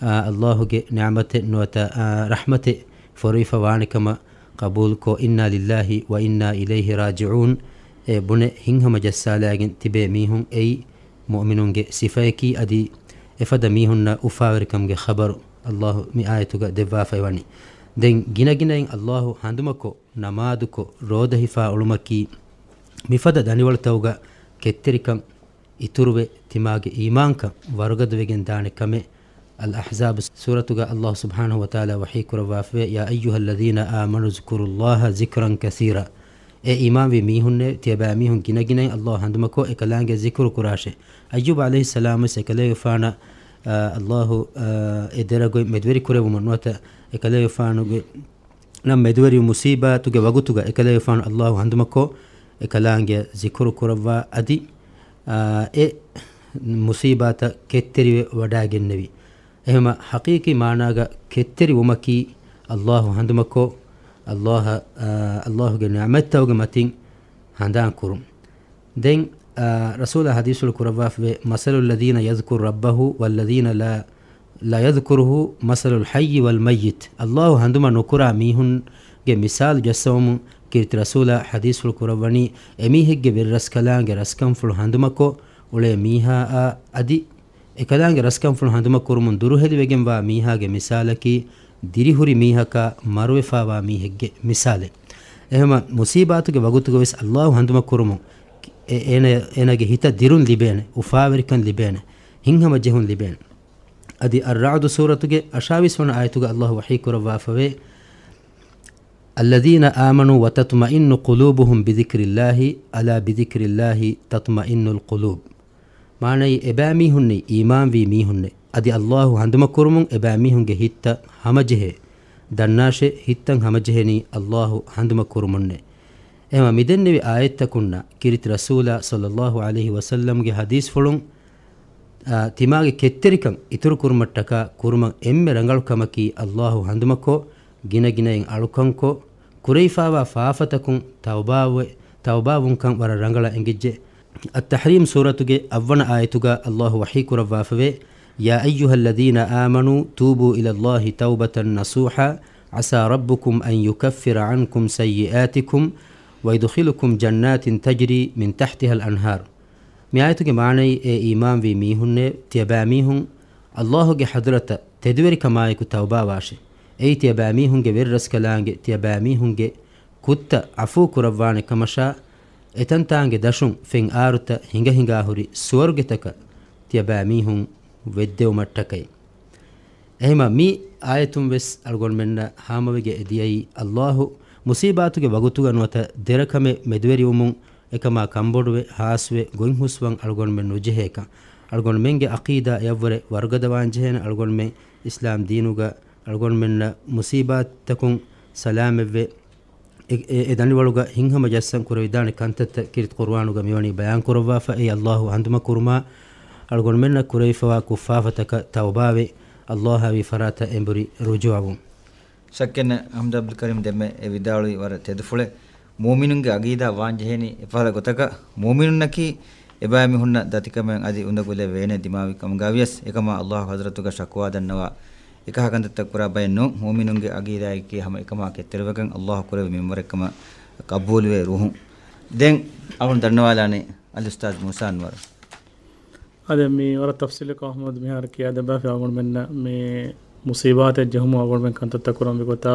އާ، ﷲގެ ނިޢުމަތެއް ނުވަތަ، އާ، ރަޙްމަތެއް ފޮރުވިފަ ވާނެ ކަމަށް ޤަބޫލުކޮށް، إنا لله وإنا إليه راجعون އޭ ބުނެ ހިތްހަމަ ޖައްސާލައިގެން ތިބޭ މީހުން އެއީ މުއުމިނުންގެ ސިފަޔަކީ، އަދި އެފަދަ މީހުންނަށް އުފާވެރިކަމުގެ ޚަބަރު ﷲ މި އާޔަތުގަ ދެއްވާފައި ވަނީ. ދެން ގިނަގިނައިން ﷲ ހަނދުމަކޮށް، ނަމާދުކޮށް، ރޯދަ ހިފާ އުޅުމަކީ، މިފަދަ ދަނޑިވަޅުތަކުގަ ކެތްތެރިކަން އިތުރުވެ، ތިމާގެ އީމާންކަން ވަރުގަދަވެގެން ދާނެ ކަމެއް. އަލްއަޙްޒާބު ސޫރަތުގަ ﷲ ސުބްޙާނަހޫ ވަތަޢާލާ ވަޙީ ކުރައްވާފަވޭ، يا أيها الذين آمنوا اذكروا الله ذكرا كثيرا. އޭ އީމާންވި މީހުންނޭ، ތިޔަބައިމީހުން ގިނަގިނައިން ﷲ ހަނދުމަކޮށް، އެކަލާނގެ ޒިކުރު ކުރާށޭ. އައްޔޫބު ޢަލައިހިއްސަލާމް ވެސް އެކަލޭގެފާނަށް، އާ، ﷲ، އާ، އެ ދެރަގޮތް މެދުވެރި ކުރެވުމުން ނުވަތަ އެކަލޭގެފާނުގެ ނަމް މެދުވެރި މުސީބާތުގެ ވަގުތުގަ އެކަލޭގެފާނު ﷲ ހަނދުމަކޮށް، އެކަލާނގެ ޒިކުރު ކުރައްވާ އަދި، އާ، އެ މުސީބާތައް ކެތްތެރިވެ ވަޑައިގެންނެވި. އެހެމަ ޙަޤީޤީ މާނާގަ ކެތްތެރިވުމަކީ ﷲ ހަނދުމަކޮށް، ﷲ، އާ، ﷲގެ ނިޢުމަތްތަކުގެ މަތިން ހަނދާން ކުރުން. ދެން، އާ، ރަސޫލާ ޙަދީޘްފުޅު ކުރައްވާފަވޭ، مثل الذين يذكرون ربهم والذين لا، لا يذكرهم مثل الحي والميت. ﷲ ހަނދުމަ ނުކުރާ މީހުންގެ މިސާލު ޖައްސަވަމުން ކީރިތި ރަސޫލާ ޙަދީޘްފުޅު ކުރައްވަނީ، އެމީހެއްގެ ވެރިރަސްކަލާނގެ ރަސްކަންފުޅު ހަނދުމަކޮށް އުޅޭ މީހާއާ އަދި އެކަލާނގެ ރަސްކަންފުޅު ހަނދުމަ ކުރުމުން ދުރުހެލިވެގެންވާ މީހާގެ މިސާލަކީ، ދިރިހުރި މީހަކާ މަރުވެފާވާ މީހެއްގެ މިސާލެއް. އެހެމަ މުސީބާތުގެ ވަގުތުގަވެސް ﷲ ހަނދުމަ ކުރުމުން އެ-، އޭނަ-، އޭނަގެ ހިތަށް ދިރުން ލިބޭނެ، އުފާވެރިކަން ލިބޭނެ، ހިތްހަމަޖެހުން ލިބޭނެ. އަދި އައްރަޢުދު ސޫރަތުގެ އަށާވީސް ވަނަ އާޔަތުގަ ﷲ ވަޙީ ކުރައްވާފަވޭ، الذين آمنوا وتطمئن قلوبهم بذكر الله، ألا بذكر الله تطمئن القلوب. މާނައީ، އެބައިމީހުންނީ އީމާންވީ މީހުންނޭ. އަދި ﷲ ހަނދުމަ ކުރުމުން އެބައިމީހުންގެ ހިތްތައް ހަމަޖެހޭ. ދަންނާށޭ، ހިތްތައް ހަމަޖެހެނީ ﷲ ހަނދުމަ ކުރުމުންނޭ. އެހެމަ މިދެންނެވި އާޔަތްތަކުންނާ ކީރިތި ރަސޫލާ ޞައްލައްލާހު ޢަލައިހި ވަސައްލަމްގެ ޙަދީޘްފުޅުން، އާ، ތިމާގެ ކެތްތެރިކަން އިތުރުކުރުމަށްޓަކާ ކުރުމަށް އެންމެ ރަނގަޅު ކަމަކީ ﷲ ހަނދުމަކޮށް، ގިނަގިނައިން އަޅުކަންކޮށް، ކުރެވިފާވާ ފާފަތަކުން ތައުބާވެ-، ތައުބާވުންކަން ވަރަށް ރަނގަޅަށް އެނގިއްޖެ. އައްތަޙްރީމް ސޫރަތުގެ އަށްވަނަ އާޔަތުގަ ﷲ ވަޙީ ކުރައްވާފަވޭ، يا أيها الذين آمنوا توبوا إلى الله توبة نصوحا عسى ربكم أن يكفر عنكم سيئاتكم ويدخلكم جنات تجري من تحتها الأنهار. މި އާޔަތުގެ މާނައީ، އޭ އީމާންވީ މީހުންނޭ، ތިޔަބައިމީހުން ﷲގެ ޙަޟްރަތަށް ތެދުވެރިކަމާއެކު ތައުބާވާށޭ. އެއީ ތިޔަބައިމީހުންގެ ވެރިރަސްކަލާނގެ ތިޔަބައިމީހުންގެ ކުށްތައް ޢަފޫ ކުރައްވާނެ ކަމަށާ، އެތަންތާނގެ ދަށުން ފެން އާރުތައް ހިނގަ ހިނގާ ހުރި ސުވަރުގެތަކަށް ތިޔަބައިމީހުން ވެއްދެވުމަށްޓަކައި. އެހެމަ މި އާޔަތުން ވެސް އަޅުގަނޑުމެންނަށް ހާމަވެގެ އެދިޔައީ، ﷲ މުސީބާތުގެ ވަގުތުގަ ނުވަތަ ދެރަކަމެއް މެދުވެރިވުމުން އެކަމާ ކަންބޮޑުވެ ހާސްވެ ގޮތްހުސްވަން އަޅުގަނޑުމެން ނުޖެހޭކަން. އަޅުގަނޑުމެންގެ ޢަޤީދާ އެއަށްވުރެ ވަރުގަދަވާންޖެހޭނެ. އަޅުގަނޑުމެން އިސްލާމް ދީނުގަ އަޅުގަނޑުމެންނަށް މުސީބާތަކުން ސަލާމަތްވެ، އެ، އެ، އެ ދަނޑިވަޅުގަ ހިތްހަމަ ޖައްސަން ކުރެވިދާނެ ކަންތައްތައް ކީރިތި ޤުރުއާނުގަ މިވަނީ ބަޔާން ކުރައްވާފަ. އެއީ ﷲ ހަނދުމަ ކުރުމާ، އަޅުގަނޑުމެންނަށް ކުރެވިފަވާ ކުށްފާފަތަކަށް ތައުބާވެ، ﷲ އާ ވީ ފަރާތަށް އެނބުރި ރުޖޫޢަވުން. ޝައްކެއްނެތް އަޙްމަދު ޢަބްދުލް ކަރީމް ދެންމެ އެ ވިދާޅުވީ ވަރަށް ތެދުފުޅެއް. މުއުމިނުންގެ ޢަޤީދާ ވާންޖެހޭނީ އެފަހަރަ ގޮތަކަށް، މުއުމިނުންނަކީ އެބައިމީހުންނަށް ދަތިކަމެއް އަދި އުނދަގުލެއް ވޭނެ ދިމާވި ކަމުގަވިޔަސް، އެކަމާ ﷲ ޙަޟްރަތުގަ ޝަކުވާ ދަންނަވާ އެކަހަލަ ކަންތައްތައް ކުރާ ބައެއް ނޫން. މުއުމިނުންގެ ޢަޤީދާއަކީ ހަމަ އެކަމާ ކެތްތެރިވެގެން ﷲ ކުރެއްވި މިންވަރެއްކަމަށް ޤަބޫލުވޭ ރުހުން. ދެން އަޅުން ދަންނަވާލާނީ އަލްއުސްތާޛް މޫސާ އަންވަރު. އަދި މި ވަރަށް ތަފްސީލުކޮށް އަޙްމަދު މިހާރު ކިޔާދެއްވާފަ އަޅުގަނޑުމެންނަށް މި މުޞީބާތެއް ޖެހުމުން އަޅުގަނޑުމެން ކަންތައްތައް ކުރަންވީ ގޮތާ،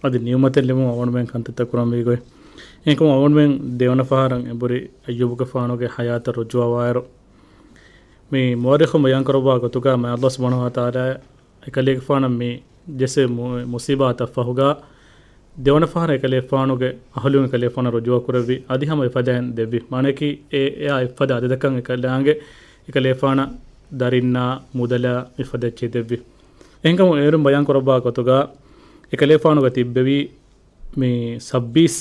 އަދި ނިޢުމަތެއް ލިބުމުން އަޅުގަނޑުމެން ކަންތައްތައް ކުރަންވީ ގޮތް. އެހެންކަމުން އަޅުގަނޑުމެން ދެވަނަ ފަހަރަށް އެނބުރި އައްޔޫބުގެފާނުގެ ޙަޔާތަށް ރުޖޫޢަވާއިރު، މި މުއައްރިޚުން ބަޔާންކުރައްވާ ގޮތުގަ މާތް ﷲ ސުބްޙާނަހޫ ވަތަޢާލާ އެކަލޭގެފާނަށް މި ޖެއްސެވި މު-، މުޞީބާތަށް ފަހުގަ، ދެވަނަ ފަހަރަށް އެކަލޭގެފާނުގެ އަހުލުން އެކަލޭގެފާނަށް ރުޖޫޢަ ކުރެއްވި، އަދި ހަމަ އެފަދައިން ދެއްވި. މާނައަކީ، އެ، އެއާ އެފަދަ އަދަދަކަށް އެކަލާނގެ އެކަލޭގެފާނަށް ދަރިންނާ މުދަލާ މިފަދަ އެއްޗެއް ދެއްވި. އެހެންކަމުން އޭރުން ބަޔާން ކުރައްވާ ގޮތުގަ، އެކަލޭގެފާނުގަ ތިއްބެވި މި ސައްބީސް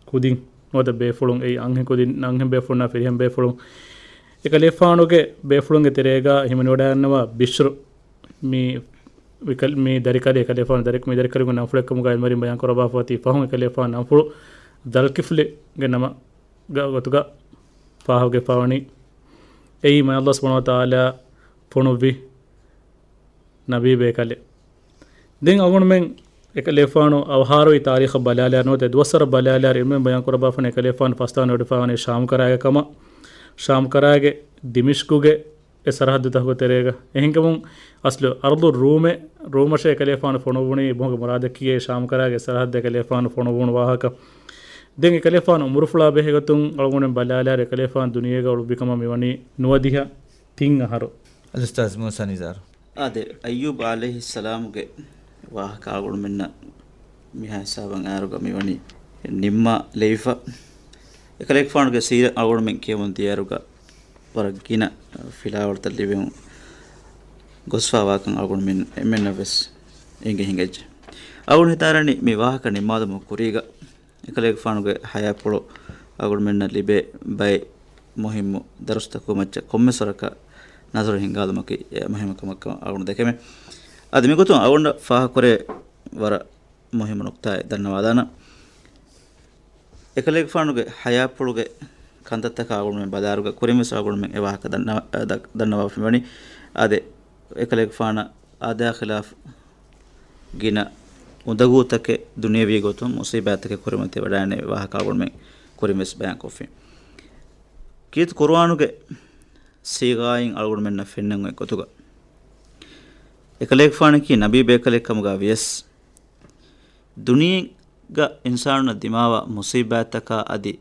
ކުދިން ނުވަތަ ބޭފުޅުން، އެއީ އަންހެން ކުދިން، އަންހެން ބޭފުޅުންނާ ފިރިހެން ބޭފުޅުން، އެކަލޭގެފާނުގެ ބޭފުޅުންގެ ތެރޭގަ ހިމެނިވަޑައިގަންނަވާ ބިޝްރު މި މި ދަރިކަލެއް އެކަލޭފާނު ދަރި، މި ދަރިކަލުގެ ނަންފުޅެއްކަމުގައި މަރިން ބަޔާން ކުރައްވާފައި ތި ފަހުން އެކަލޭފާނު ނަންފުޅު ދަލްކިފްލިގެ ނަމަ ގޮތުގަ ފާހަގަވެފައިވަނީ. އެއީ މާތް ﷲ ސުބްޙާނަހޫ ވަތަޢާލާ ފޮނުއްވި ނަބީ ބޭކަލެއް. ދެން އަޅުގަނޑުމެން އެކަލޭފާނު އަވަހާރަވި ތާރީޚަށް ބަލާލާ ނުވަތަ ދުވަސްވަރަށް ބަލާލާ އިލްމުވެން ބަޔާން ކުރައްވާފަނީ އެކަލޭފާނު ފަސްދާން ވެޑިފައިވަނީ ޝާމް ކަރާގެ ކަމަށް. ޝާމް ކަރާގެ ދިމިޝްގުގެ އެ ސަރަހައްދުތަކުގެ ތެރޭގަ. އެހެންކަމުން އަސްލު އަރްޟު ރޫމެ، ރޫމަށޭ އެކަލޭފާނު ފޮނުއްވުނީ އެބަހުގެ މުރާދަކީ ޝާމް ކަރާގެ ސަރަހައްދަށް އެކަލޭފާނު ފޮނުއްވުނު ވާހަކަ. ދެން އެކަލޭފާނު އުމުރުފުޅާ ބެހޭގޮތުން އަޅުގަނޑުމެން ބަލާލާއިރު އެކަލޭފާނު ދުނިޔޭގަ އުޅުއްވިކަމަށް މިވަނީ ނުވަދިހަ ތިން އަހަރު. އަލްއުސްތާޛް މޫސާ ނިޒާރު. އާދެ، އައްޔޫބް ޢަލައިހިއްސަލާމުގެ ވާހަކަ އަޅުގަނޑުމެންނަށް މިހާ ހިސާބަށް އައިއިރުގަ މިވަނީ ނިންމާލެވިފަ. އެކަލޭގެފާނުގެ ސީރަތް އަޅުގަނޑުމެން ކިޔަމުން ދިޔައިރުގަ ވަރަށް ގިނަ ފިލާވަޅުތައް ލިބެމުން ގޮސްފައިވާކަން އަޅުގަނޑުމެން އެންމެންނަށް ވެސް އެނގި ހިނގައްޖެ. އަޅުގަނޑު ހިތާރަނީ މި ވާހަކަ ނިންމާލުމުގެ ކުރީގަ އެކަލޭގެފާނުގެ ހަޔާތްޕުޅު އަޅުގަނޑުމެންނަށް ލިބޭ ބައެއް މުހިއްމު ދަރުސްތަކުގެ މައްޗަށް ކޮންމެސް ވަރަކަށް ނަޒަރު ހިންގާލުމަކީ އެ މުހިއްމު ކަމަށް އަޅުގަނޑު ދެކެމެ. އަދި މިގޮތުން އަޅުގަނޑަށް ފާހަގަކުރޭ ވަރަށް މުހިއްމު ނުކުތާއެއް ދަންނަވާލާނަން. އެކަލޭގެފާނުގެ ހަޔާތްޕުޅުގެ ކަންތައްތަކާ އަޅުގަނޑުމެން ބަލާއިރުގަ ކުރިންވެސް އަޅުގަނޑުމެން އެ ވާހަކަ ދަންނަ-، ދަ-، ދަންނަވާފައިވަނީ. އާދެ، އެކަލޭގެފާނަށް އާދަޔާ ޚިލާފް ގިނަ އުނދަގޫތަކެއް ދުނިޔަވީ ގޮތުން މުސީބާތްތަކެއް ކުރިމަތިވެވަޑައިގެންނެވި ވާހަކަ އަޅުގަނޑުމެން ކުރިންވެސް ބަޔާންކޮށްފި. ކީރިތި ޤުރުއާނުގެ ސީޣާއިން އަޅުގަނޑުމެންނަށް ފެންނަން އޮތް ގޮތުގަ، އެކަލޭގެފާނަކީ ނަބީ ބޭކަލެއް ކަމުގަ ވިޔަސް، ދުނިޔެގަ އިންސާނުންނަށް ދިމާވާ މުސީބާތްތަކާ އަދި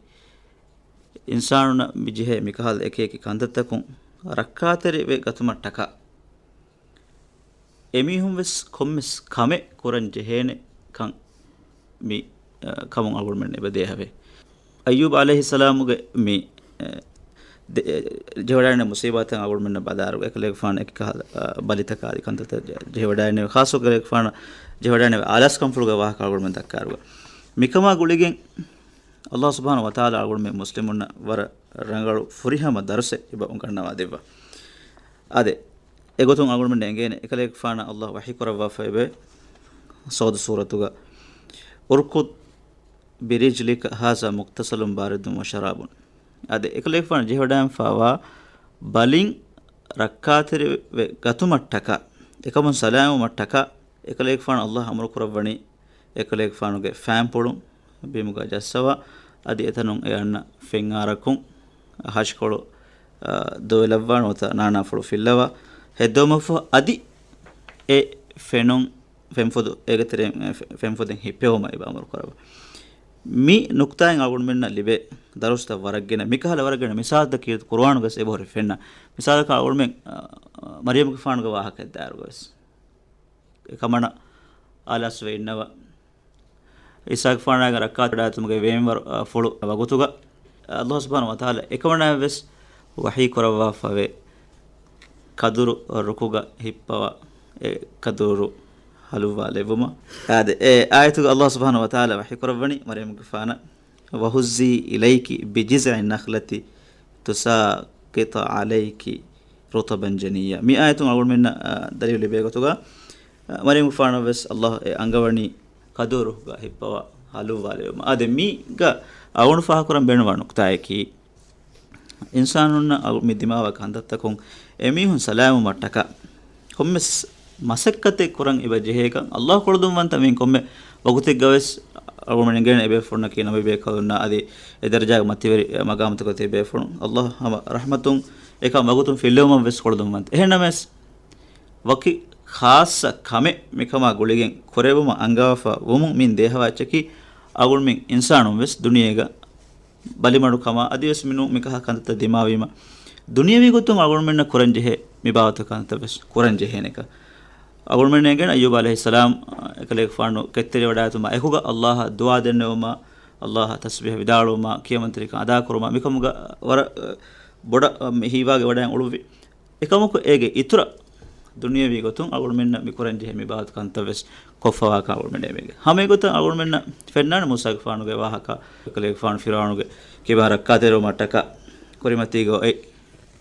އިންސާނުންނަށް މިޖެހޭ މިކަހަލަ އެކިއެކި ކަންތައްތަކުން ރައްކާތެރިވެ ގަތުމަށްޓަކާ، އެމީހުން ވެސް ކޮންމެސް ކަމެއް ކުރަން ޖެހޭނެ ކަން މި، އަ، ކަމުން އަޅުގަނޑުމެން އެބަ ދޭހަވޭ. އައްޔޫބް ޢަލައިހިއްސަލާމުގެ މި، އަ، ދެ-، އެ، ޖެހިވަޑައިގެންނެވި މުސީބާތައް އަޅުގަނޑުމެންނަށް ބަލާއިރު އެކަލޭގެފާނަށް އެކި ކަހަލަ، އަ، ބަލިތަކާ އަދި ކަންތައްތައް ޖެ-، ޖެހިވަޑައިގެންނެވި، ޚާއްޞަ އެކަލޭގެފާނަށް ޖެހިވަޑައިގެންނެވި އާލާސްކަންފުޅުގެ ވާހަކަ އަޅުގަނޑުމެން ދައްކާއިރު މިކަމާ ގުޅިގެން ﷲ ސުބްޙާނަހޫ ވަތަޢާލާ އަޅުގަނޑުމެން މުސްލިމުންނަށް ވަރަށް ރަނގަޅު ފުރިހަމަ ދަރުސެއް އެބަ އުނގަންނަވާ ދެއްވާ. އާދެ، އެގޮތުން އަޅުގަނޑުމެން އެނގޭނެ އެކަލޭގެފާނަށް ﷲ ވަޙީ ކުރައްވާފައިވޭ ޞައްދު ސޫރަތުގަ، އުރްކުޟް ބިރިޖްލިކަ ހާޛާ މުޣްތަސަލުން ބާރިދުން ވަޝަރާބުން. އާދެ، އެކަލޭގެފާނު ޖެހިވަޑައިގެންފައިވާ ބަލިން ރައްކާތެރިވެ ގަތުމަށްޓަކާ، އެކަމުން ސަލާމަތްވުމަށްޓަކާ، އެކަލޭގެފާނު ﷲ އަމުރު ކުރައްވަނީ، އެކަލޭގެފާނުގެ ފައިންޕުޅުން ބިމުގަ ޖައްސަވާ، އަދި އެތަނުން އެ އަންނަ ފެންއާރަކުން ހަށިކޮޅު، އާ، ދޮވެލައްވާ ނުވަތަ ނާނާފުޅު ފިއްލަވާ، ހެއްދެވުމަށްފަހު އަދި އެ ފެނުން، ފެންފުދު އޭގެ ތެރެއިން، އެ، ފެ-، ފެންފުދިން ހިއްޕެވުމަށް އެބަ އަމުރު ކުރައްވާ. މި ނުކްތާއިން އަޅުގަނޑުމެންނަށް ލިބޭ ދަރުސްތައް ވަރަށް ގިނަ. މިކަހަލަ ވަރަށް ގިނަ މިސާލުތައް ކީރިތި ޤުރުއާނުގަސް އެބަހުރި ފެންނަ. މިސާލަކަށް އަޅުގަނޑުމެން، އާ، މަރިޔަމުގެފާނުގެ ވާހަކައެއް ދާއިރުގަވެސް އެކަމަނަށް އާލާސްވެ އިންނަވަ. އީސާގެފާނާގެ ރައްކާތެރިވެވަޑައިގަތުމުގެ ވޭންވަރު، އަ، ފުޅު ވަގުތުގަ، އަ، ﷲ ސުބްޙާނަހޫ ވަތަޢާލާ އެކަމަނާއަށްވެސް ވަޙީ ކުރައްވާފަވޭ، ކަދުރު ރުކުގަ ހިއްޕަވާ، އެ ކަދުރު ހަލުއްވާލެއްވުމަށް. އާދެ، އެ އާޔަތުގަ ﷲ ސުބްޙާނަހޫ ވަތަޢާލާ ވަޙީ ކުރައްވަނީ މަރިޔަމުގެފާނަށް، "وهزي إليك بجذع النخلة تساقط عليك رطبا جنيا." މި އާޔަތުން އަޅުގަނޑުމެންނަށް، އާ، ދަލީލު ލިބޭ ގޮތުގަ، އާ، މަރިޔަމުގެފާނަށް ވެސް ﷲ އެ އަންގަވަނީ ކަދުރުގަ ހިއްޕަވާ ހަލުއްވާލެވުމަށް. އާދެ، މީގަ އަޅުގަނޑު ފާހަގަކުރަން ބޭނުންވާ ނުކްތާއަކީ، އިންސާނުންނަށް އަޅު-، މި ދިމާވާ ކަންތައްތަކުން އެމީހުން ސަލާމަތްވުމަށްޓަކާ ކޮންމެސް މަސައްކަތެއް ކުރަން އެބަ ޖެހޭކަން ﷲ ކޮޅުދުންވަންތަ. މި ކޮންމެ ވަގުތެއްގަވެސް އަޅުގަނޑުމެން އެނގޭނެ އެބޭފުޅުންނަކީ ނަބީ ބޭކަލުންނާ އަދި އެ ދަރަޖާގެ މަތިވެރި މަގާމުތަކުގަ ތިބޭފުޅުން. ﷲ ހަމަ ރަޙްމަތުން އެކަން ވަގުތުން ފިއްލެވުމަށް ވެސް ކޮޅުދުންވަންތަ. އެހެންނަމަވެސް، ވަކި ޚާއްޞަ ކަމެއް މިކަމާ ގުޅިގެން ކުރެވުމަށް އަންގާފަ ވުމުން މިން ދޭހަވާ އެއްޗަކީ، އަޅުގަނޑުމެން އިންސާނުން ވެސް ދުނިޔޭގަ ބަލިމަޑުކަމާ އަދިވެސް މިނޫން މިކަހަލަ ކަންތައްތައް ދިމާވީމަ، ދުނިޔަވީ ގޮތުން އަޅުގަނޑުމެންނަށް ކުރަންޖެހޭ މި ބާވަތަށް ކަންތައް ވެސް ކުރަންޖެހޭނެކަ. އަޅުގަނޑުމެން އެނގޭނެ އައްޔޫބް ޢަލައިހިއްސަލާމް އެކަލޭގެފާނު ކެތްތެރިވަޑާއިގަތުމާ އެކުގަ ﷲ އަށް ދުޢާ ދެންނެވުމާ، ﷲ އަށް ތަސްބީޙަ ވިދާޅުވުމާ، ކިޔަމަންތެރިކަން އަދާކުރުމާ، މިކަމުގަ ވަރަށް، އަ، ބޮޑަށް، އަ، މި ހީވާގި ވަޑައި އުޅުއްވި. އެކަމަކު އޭގެ އިތުރަށް ދުނިޔަވީ ގޮތުން އަޅުގަނޑުމެންނަށް މި ކުރަންޖެހޭ މި ބާވަތު ކަންތައް ވެސް ކޮށްފަވާކަން އަޅުގަނޑުމެން އެނގޭ. ހަމަ އެގޮތަށް އަޅުގަނޑުމެންނަށް ފެންނާނެ މޫސާގެފާނުގެ ވާހަކަ، އެކަލޭގެފާނު ފިރުޢައުނުގެ ކިބަހަށް ރައްކާތެރިވުމަށްޓަކާ ކުރިމަތީގަ އޮތް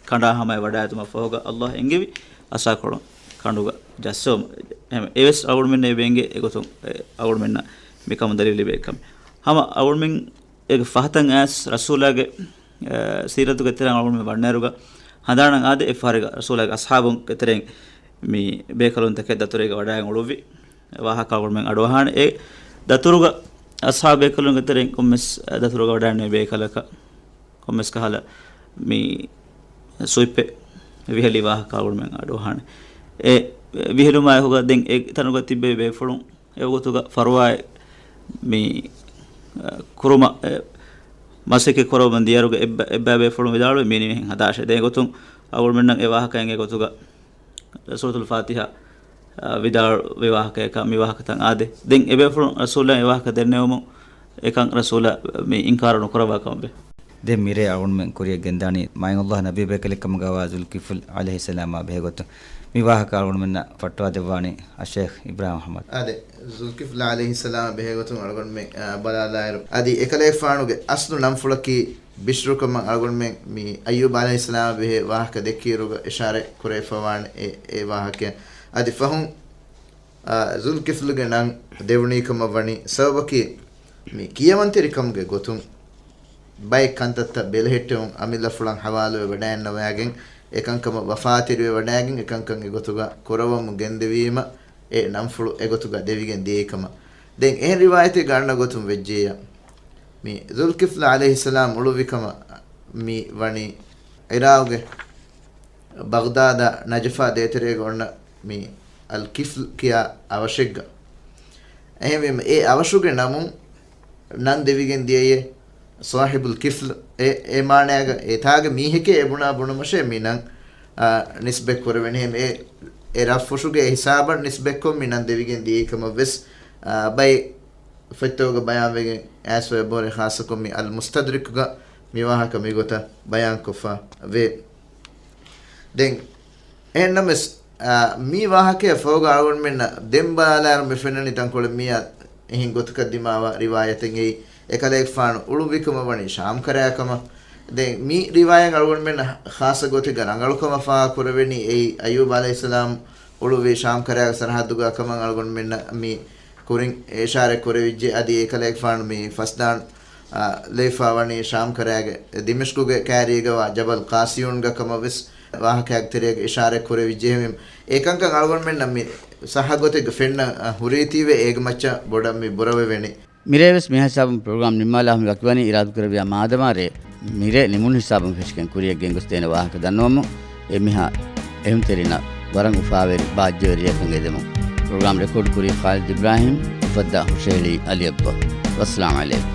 ކަނޑާ ހަމައަށް ވަޑައިގަތުމަށްފަހުގަ ﷲ އެންގެވި އަސާކޮޅުން. ކަނޑުގަ ޖައްސަވަމު. އެހެން އެވެސް އަޅުގަނޑުމެންނަށް އެ ބޭނގޭ އެގޮތުން އެ އަޅުގަނޑުމެންނަށް މިކަމުން ދަލީލު ލިބޭ ކަމެއް. ހަމަ އަޅުގަނޑުމެން އޭގެ ފަހަތަށް އައިސް ރަސޫލާގެ، އަ، ސީރަތުގެ ތެރެއިން އަޅުގަނޑުމެން ވަންނައިރުގަ ހަނދާނަށް އާދެ، އެއްފަހަރެއްގަ ރަސޫލާގެ އަޞްޙާބުންގެ ތެރެއިން މި ބޭކަލުންތަކެއް ދަތުރޭގަ ވަޑައިގެން އުޅުއްވި ވާހަކަ އަޅުގަނޑުމެން އަޑުއަހާނެ. އެ ދަތުރުގަ އަޞްޙާބު ބޭކަލުންގެ ތެރެއިން ކޮންމެސް ދަތުރުގަ ވަޑައިގެންނެވި ބޭކަލަކަށް ކޮންމެސް ކަހަލަ މި ސުއިޕެއް ވިހެލި ވާހަކަ އަޅުގަނޑުމެން އަޑުއަހާނެ. އެ ވިހެލުމާ އެކުގަ ދެން އެ ތަނުގަ ތިއްބެވި ބޭފުޅުން އެވަގުތުގަ ފަރުވާއެއް މި، އަ، ކުރުމަށް، އެ، މަސައްކަތް ކުރައްވަމުން ދިޔައިރުގަ އެއްބަ-، އެއްބައި ބޭފުޅުން ވިދާޅުވި މި ނިމިހެން ހަދާށޭ. ދެން އެގޮތުން އަޅުގަނޑުމެންނަށް އެ ވާހަކައިން އެގޮތުގަ ސޫރަތުލް ފާތިހާ، އަ، ވިދާޅުވި ވާހަކަޔަކަށް މި ވާހަކަތައް އާދެ. ދެން އެބޭފުޅުން ރަސޫލާއަށް އެ ވާހަކަ ދެންނެވުމުން އެކަން ރަސޫލާ މި އިންކާރު ނުކުރައްވާ ކަމަށްވޭ. ދެން މިރޭ އަޅުގަނޑުމެން ކުރިއަށް ގެންދާނީ މާތް ﷲ ނަބީ ބޭކަލެއް ކަމުގަވާ ޒުލްކިފްލް ޢަލައިހިއްސަލާމާ ބެހޭގޮތުން. މި ވާހަކަ އަޅުގަނޑުމެންނަށް ފައްޓަވާ ދެއްވާނީ އައްޝައިޚް އިބްރާހިމް އަޙްމަދު. އާދެ، ޒުލްކިފްލް ޢަލައިހިއްސަލާމް ބެހޭގޮތުން އަޅުގަނޑުމެން، އާ، ބަލާލާއިރު، އަދި އެކަލޭގެފާނުގެ އަސްލު ނަންފުޅަކީ ބިޝްރު ކަމަށް އަޅުގަނޑުމެން މި އައްޔޫބް ޢަލައިހިއްސަލާމް ބެހޭ ވާހަކަ ދެއްކިއިރުގަ އިޝާރަތް ކުރެވިފަވާނެ އެ، އެ ވާހަކަ. އަދި ފަހުން، އާ، ޒުލްކިފްލްގެ ނަން ދެވުނީ ކަމަށް ވަނީ ސަބަބަކީ މި ކިޔަވަންތެރިކަމުގެ ގޮތުން ބައެއް ކަންތައްތައް ބެލެހެއްޓެވުން އަމިއްލަފުޅަށް ހަވާލުވެ ވަޑައިންނަވައިގެން އެކަންކަމަށް ވަފާތެރިވެ ވަޑައިގެން އެކަންކަން އެގޮތުގަ ކުރައްވަމުން ގެންދެވީމަ އެ ނަންފުޅު އެގޮތުގަ ދެވިގެން ދިޔައީ ކަމަށް. ދެން އެހެން ރިވާޔަތެއްގަ އަންނަ ގޮތުން ވެއްޖެއްޔާ، މި ޒުލްކިފްލް ޢަލައިހިއްސަލާމް އުޅުއްވި ކަމަށް މި ވަނީ ޢިރާޤުގެ ބަޣްދާދާ ނަޖަފާ ދޭތެރޭގަ އޮންނަ މި އަލް ކިފްލް ކިޔާ އަވަށެއްގަ. އެހެންވީމަ، އެ އަވަށުގެ ނަމުން ނަން ދެވިގެން ދިޔައޭ ޞާޙިބުލް ކިފްލް. އެ، އެ މާނައިގަ އެތާގެ މީހެކޭ އެ ބުނާ ބުނުމަށޭ މި ނަން، އާ، ނިސްބަތް ކުރެވެނީ. އެ، އެ ރަށްފުށުގެ ހިސާބަށް ނިސްބަތްކޮށް މި ނަން ދެވިގެން ދިޔައީ ކަމަށް ވެސް، އާ، ބައެއް ފޮތްތަކުގަ ބަޔާންވެގެން އައިސްފަ އެބަހުރި. ޚާއްޞަކޮށް މި އަލް މުސްތަދްރަކްގަ މި ވާހަކަ މިގޮތަށް ބަޔާންކޮށްފަ ވޭ. ދެން އެހެންނަމަވެސް، އާ، މި ވާހަކަޔަށް ފަހުގަ އަޅުގަނޑުމެންނަށް ދެން ބަލާލާއިރު މި ފެންނަނީ ތަންކޮޅެއް މިއަށް އެހެން ގޮތަކަށް ދިމާވާ ރިވާޔަތެއް އެއީ، އެކަލޭގެފާނު އުޅުއްވި ކަމަށް ވަނީ ޝާމް ކަރައިގަ ކަމަށް. ދެން މި ރިވާޔަތް އަޅުގަނޑުމެންނަށް ޚާއްޞަ ގޮތެއްގަ ރަނގަޅު ކަމަށް ފާހަގަ ކުރެވެނީ އެއީ، އައްޔޫބް ޢަލައިހިއްސަލާމް އުޅުއްވީ ޝާމް ކަރައިގެ ސަރަހައްދުގަ ކަމަށް އަޅުގަނޑުމެންނަށް މި ކުރިން އިޝާރަތް ކުރެވިއްޖެ. އަދި އެކަލޭގެފާނު މި ފަސްދާން، އާ، ލެވިފަ ވަނީ ޝާމް ކަރައިގެ ދިމިޝްޤުގެ ކައިރީގަ ވާ ޖަބަލް ޤާސިޔޫންގަ ކަމަށް ވެސް ވާހަކައިގެ ތެރޭގަ އިޝާރަތް ކުރެވިއްޖެ. އެހެންވީމަ، އެކަންކަން އަޅުގަނޑުމެންނަށް މި ޞައްޙަ ގޮތެއްގަ ފެންނަން، އާ، ހުރީތީވެ އޭގެ މައްޗަށް ބޮޑަށް މި ބުރަވެވެނީ. މިރޭވެސް މިހާ ހިސާބުން ޕްރޮގްރާމް ނިންމާލާ ހުން ވަކިވަނީ އިރާދަކުރެއްވިޔާ މާދަމާ ރޭ މިރޭ ނިމުނު ހިސާބުން ފެށިގެން ކުރިޔަށް ގެންގޮސްދޭނެ ވާހަކަ ދަންނަވަމުން އެ މިހާ އެހުންތެރިންނަށް ވަރަށް އުފާވެރި ބާއްޖަވެރި ރެއަކުން އެދެމުން. ޕްރޮގްރާމް ރެކޯޑް ކުރީ ޚާލިދު އިބްރާހީމް، އުފައްދާ ހުށަހެޅީ އަލީ އަކްބަރު. ވައްސަލާމް ޢަލައިކުމް.